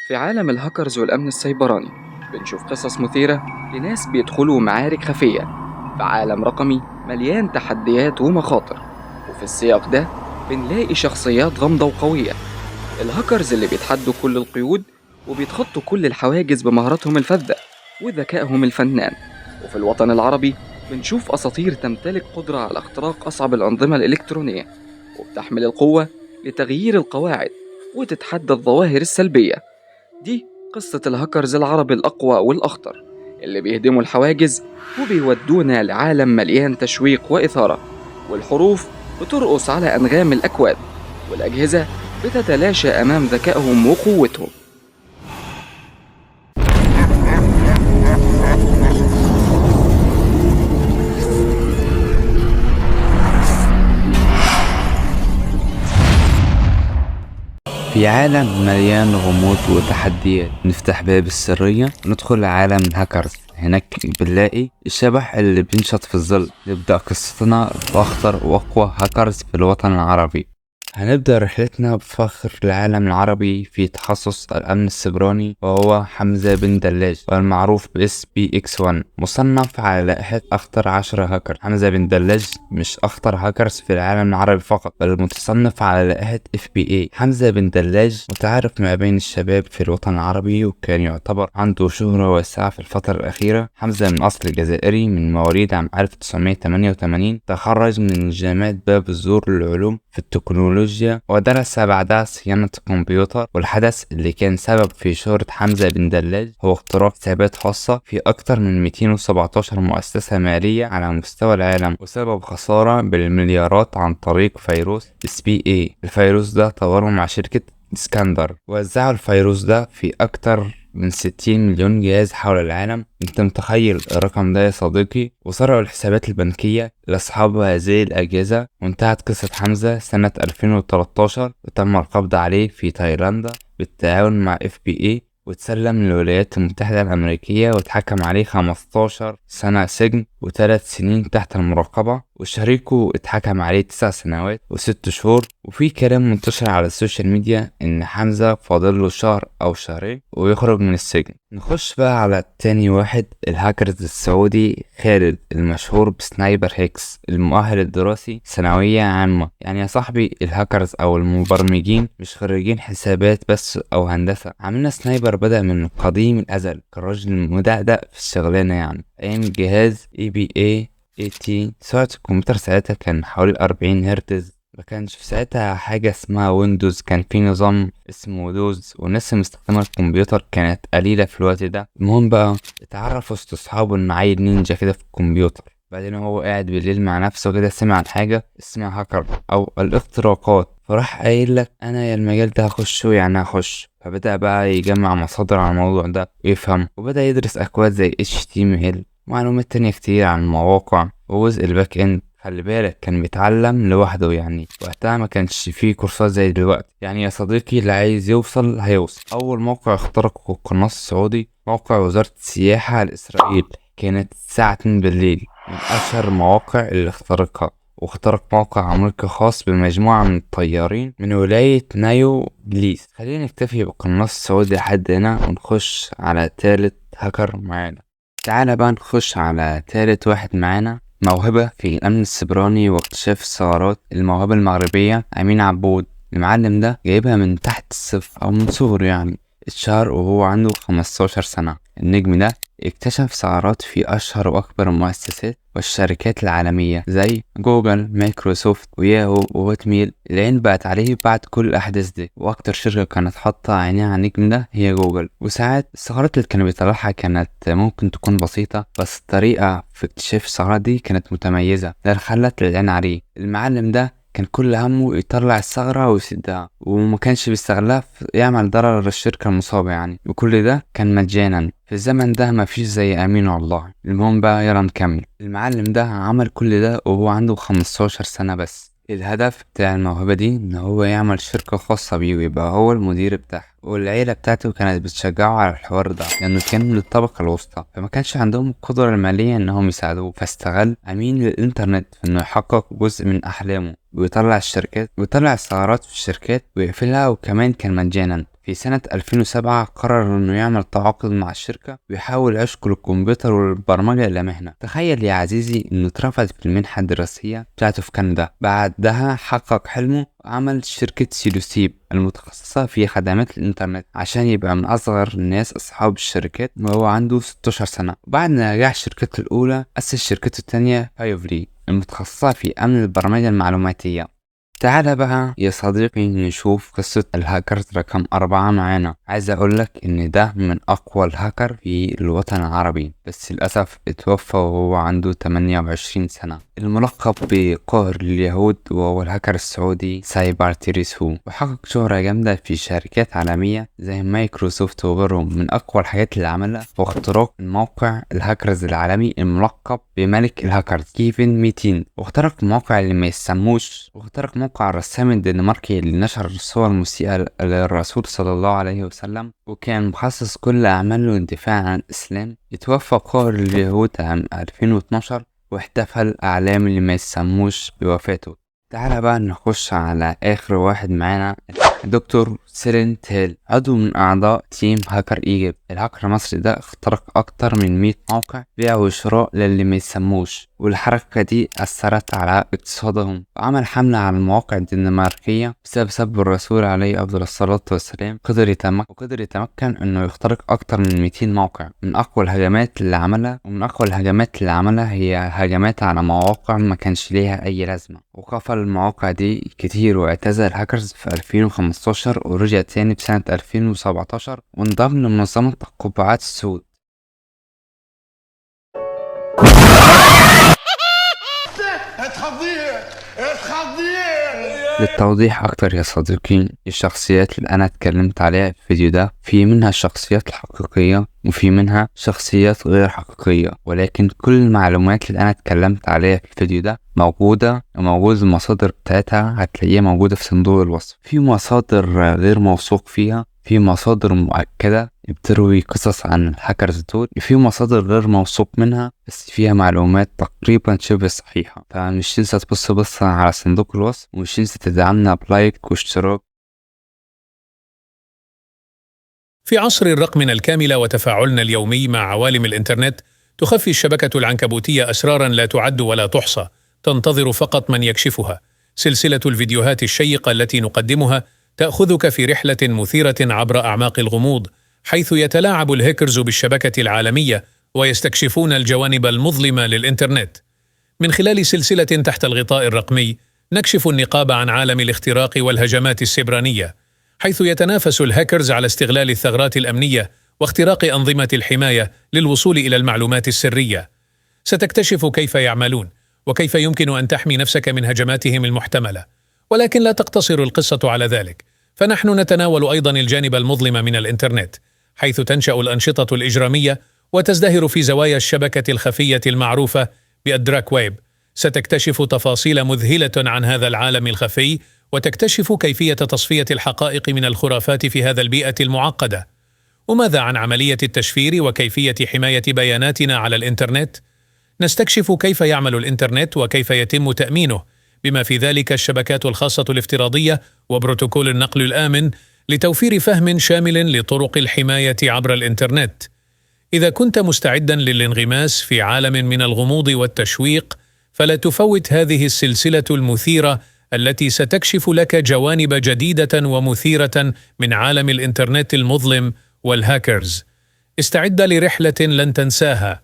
في عالم الهاكرز والأمن السيبراني بنشوف قصص مثيرة لناس بيدخلوا معارك خفية في عالم رقمي مليان تحديات ومخاطر، وفي السياق ده بنلاقي شخصيات غامضة وقوية، الهاكرز اللي بيتحدوا كل القيود وبيتخطوا كل الحواجز بمهاراتهم الفذة وذكائهم الفنان. وفي الوطن العربي بنشوف أساطير تمتلك قدرة على اختراق أصعب الأنظمة الإلكترونية، وبتحمل القوة لتغيير القواعد وتتحدى الظواهر السلبية. دي قصة الهاكرز العرب الأقوى والأخطر اللي بيهدموا الحواجز وبيودونا لعالم مليان تشويق وإثارة، والحروف بترقص على أنغام الأكواد، والأجهزة بتتلاشى أمام ذكائهم وقوتهم. في عالم مليان غموض وتحديات، نفتح باب السرية وندخل عالم الهاكرز. هناك بنلاقي الشبح اللي بينشط في الظل. نبدأ قصتنا بأخطر وأقوى هاكرز في الوطن العربي. هنبدأ رحلتنا بفخر العالم العربي في تخصص الأمن السيبراني، وهو حمزة بن دلاج والمعروف باسم BX1، مصنف على لائحة أخطر 10 هاكر. حمزة بن دلاج مش أخطر هاكرز في العالم العربي فقط، بل متصنف على لائحة FBI. حمزة بن دلاج متعارف ما بين الشباب في الوطن العربي، وكان يعتبر عنده شهرة واسعة في الفترة الأخيرة. حمزة من أصل جزائري، من مواليد عام 1988، تخرج من جامعة باب الزور للعلوم في التكنولوجيا، ودرس بعدها صيانة الكمبيوتر. والحدث اللي كان سبب في شهرة حمزة بن دلاج هو اختراق حسابات خاصة في أكثر من 217 مؤسسة مالية على مستوى العالم، وسبب خسارة بالمليارات عن طريق فيروس SPA. الفيروس ده طوره مع شركة اسكندر، وزعوا الفيروس ده في أكثر من 60 مليون جهاز حول العالم. انت متخيل الرقم ده يا صديقي؟ وسرقوا الحسابات البنكية لأصحاب هذه الأجهزة. وانتهت قصة حمزة سنة 2013، وتم القبض عليه في تايلاندا بالتعاون مع FBI، وتسلم للولايات المتحدة الأمريكية، واتحكم عليه 15 سنة سجن و3 سنين تحت المراقبة، وشريكه اتحكم عليه 9 سنوات و6 شهور. وفي كلام منتشر على ال social media إن حمزة فاضل له شهر أو شهرين ويخرج من السجن. نخش بقى على تاني واحد، الهاكرز السعودي خالد المشهور ب Sniper Hacks، المؤهل الدراسي ثانوية عامة. يعني يا صاحبي الهاكرز أو المبرمجين مش خريجين حسابات بس أو هندسة. عملنا Sniper بدأ من قديم الأزل، كان راجل مدقدق في الشغلانة، يعني أيام جهاز IBM AT. سرعة الكمبيوتر ساعتها كان حوالي 40 هرتز، ما كانش في ساعتها حاجة اسمها Windows، كان في نظام اسمه DOS، والناس اللي مستخدمة الكمبيوتر كانت قليلة في الوقت ده. المهم بقى اتعرف وسط اصحابه ان عيل نينجا كده في الكمبيوتر. بعدين هو قاعد بالليل مع نفسه كده سمع عن حاجة اسمها هاكر او الاختراقات، فراح قايل لك انا يا المجال ده هخشه، يعني هخش. فبدأ بقى يجمع مصادر عن الموضوع ده ويفهم، وبدأ يدرس اكواد زي HTML، معلومات تانية كتير عن المواقع وجزء ال back end. خلي بالك كان بيتعلم لوحده، يعني وقتها ما كانش فيه كورسات زي دلوقتي. يعني يا صديقي اللي عايز يوصل هيوصل. اول موقع اخترقه القناص السعودي موقع وزارة السياحة لإسرائيل، كانت الساعة 2 بالليل، من اشهر المواقع اللي اخترقها. واخترق موقع أمريكي خاص بمجموعة من الطيارين من ولاية نيو جليس. خلينا نكتفي بالقناص السعودي لحد هنا ونخش على تالت هاكر معانا. تعالى بقى نخش على تالت واحد معانا، موهبة في الأمن السيبراني واكتشاف الثغرات، الموهبة المغربية أمين عبود. المعلم ده جايبها من تحت الصفر أو من صغره، يعني اتشهر وهو عنده 15 سنة. النجم ده اكتشف ثغرات في أشهر وأكبر المؤسسات والشركات العالمية زي جوجل، مايكروسوفت، وياهو، وهوت ميل. العين بقت عليه بعد كل الأحداث دي، وأكتر شركة كانت حاطة عينيها على النجم ده هي جوجل. وساعات الثغرات اللي كانوا بيطلعها كانت ممكن تكون بسيطة، بس الطريقة في اكتشاف الثغرات دي كانت متميزة، ده اللي خلت العين عليه. المعلم ده كان كل همه يطلع الثغرة ويسدها، وما كانش بيستغلها يعمل ضرر للشركة المصابة يعني، وكل ده كان مجانا. في الزمن ده مفيش زي أمين والله. المهم بقى يلا نكمل. المعلم ده عمل كل ده وهو عنده 15 سنة بس. الهدف بتاع الموهبة دي إن هو يعمل شركة خاصة بيه ويبقى هو المدير بتاعها، والعيلة بتاعته كانت بتشجعه على الحوار ده لأنه كان من الطبقة الوسطى، فما كانش عندهم القدرة المالية إنهم يساعدوه. فاستغل أمين الإنترنت في إنه يحقق جزء من أحلامه ويطلع الشركات ويطلع الثغرات في الشركات ويقفلها، وكمان كان مجانا. في سنة 2007 قرر إنه يعمل تعاقد مع الشركة ويحاول عشقه للكمبيوتر والبرمجة إلى مهنة. تخيل يا عزيزي إنه اترفض في المنحة الدراسية بتاعته في كندا، بعدها حقق حلمه وعمل شركة سيلوسيب المتخصصة في خدمات الإنترنت عشان يبقى من أصغر الناس أصحاب الشركات وهو عنده 16 سنة. وبعد نجاح شركته الأولى أسس شركته الثانية فايوفري المتخصصة في أمن البرمجة المعلوماتية. تعال بقى يا صديقي نشوف قصة الهاكرز رقم 4 معانا. عايز اقولك ان ده من اقوى الهاكر في الوطن العربي، بس للأسف اتوفى وهو عنده 28 سنة. الملقب بقاهر اليهود وهو الهاكر السعودي سايبر تيريسو، وحقق شهرة جامدة في شركات عالمية زي مايكروسوفت وغيرهم. من اقوى الحاجات اللي عملها هو اختراق الموقع الهاكرز العالمي الملقب بملك الهاكرز كيفن 200، واخترق الموقع اللي ما يسموش، واخترق موقع الرسام الدنماركي اللي نشر الصور المسيئة للرسول صلى الله عليه وسلم، وكان مخصص كل أعماله للدفاع عن الإسلام. اتوفى قاهر اليهود عام 2012 واحتفل أعلام اللي ما يسموش بوفاته. تعالى بقى نخش على آخر واحد معانا، دكتور سيرين تيل، عضو من أعضاء team Hacker Egypt. الهاكر المصري ده اخترق أكتر من 100 موقع بيع وشراء للي ما يسموش، والحركة دي أثرت على اقتصادهم، وعمل حملة على المواقع الدنماركية بسبب سب الرسول عليه أفضل الصلاة والسلام. وقدر يتمكن إنه يخترق أكتر من 200 موقع. من أقوى الهجمات اللي عملها هي هجمات على مواقع ما كانش ليها أي لازمة، وقفل المواقع دي كتير. واعتزل الهاكرز في 2015 ورجع تاني في سنة 2017 وانضم لمنظمة القبعات السود. للتوضيح أكتر يا صديقي، الشخصيات اللي أنا اتكلمت عليها في الفيديو ده في منها الشخصيات الحقيقية وفي منها شخصيات غير حقيقية، ولكن كل المعلومات اللي أنا اتكلمت عليها في الفيديو ده موجودة، وموجود المصادر بتاعتها هتلاقيها موجودة في صندوق الوصف. في مصادر غير موثوق فيها، في مصادر مؤكدة بتروي قصص عن الهاكرز دول، في مصادر غير موثوق منها بس فيها معلومات تقريبا شبه صحيحة. فمش تنسى تبص بص على صندوق الوصف، ومش تنسى تدعمنا ب like واشتراك. في عصر الرقمنة الكاملة وتفاعلنا اليومي مع عوالم الإنترنت، تخفي الشبكة العنكبوتية أسراراً لا تعد ولا تحصى، تنتظر فقط من يكشفها. سلسلة الفيديوهات الشيقة التي نقدمها تأخذك في رحلة مثيرة عبر أعماق الغموض، حيث يتلاعب الهاكرز بالشبكة العالمية ويستكشفون الجوانب المظلمة للإنترنت. من خلال سلسلة تحت الغطاء الرقمي، نكشف النقاب عن عالم الاختراق والهجمات السيبرانية، حيث يتنافس الهاكرز على استغلال الثغرات الأمنية واختراق أنظمة الحماية للوصول إلى المعلومات السرية. ستكتشف كيف يعملون وكيف يمكن أن تحمي نفسك من هجماتهم المحتملة. ولكن لا تقتصر القصة على ذلك، فنحن نتناول أيضا الجانب المظلم من الإنترنت، حيث تنشأ الأنشطة الإجرامية وتزدهر في زوايا الشبكة الخفية المعروفة بال dark web. ستكتشف تفاصيل مذهلة عن هذا العالم الخفي، وتكتشف كيفية تصفية الحقائق من الخرافات في هذا البيئة المعقدة. وماذا عن عملية التشفير وكيفية حماية بياناتنا على الإنترنت؟ نستكشف كيف يعمل الإنترنت وكيف يتم تأمينه، بما في ذلك الشبكات الخاصة الافتراضية وبروتوكول النقل الآمن، لتوفير فهم شامل لطرق الحماية عبر الإنترنت. إذا كنت مستعداً للانغماس في عالم من الغموض والتشويق، فلا تفوت هذه السلسلة المثيرة التي ستكشف لك جوانب جديدة ومثيرة من عالم الإنترنت المظلم والهاكرز. استعد لرحلة لن تنساها.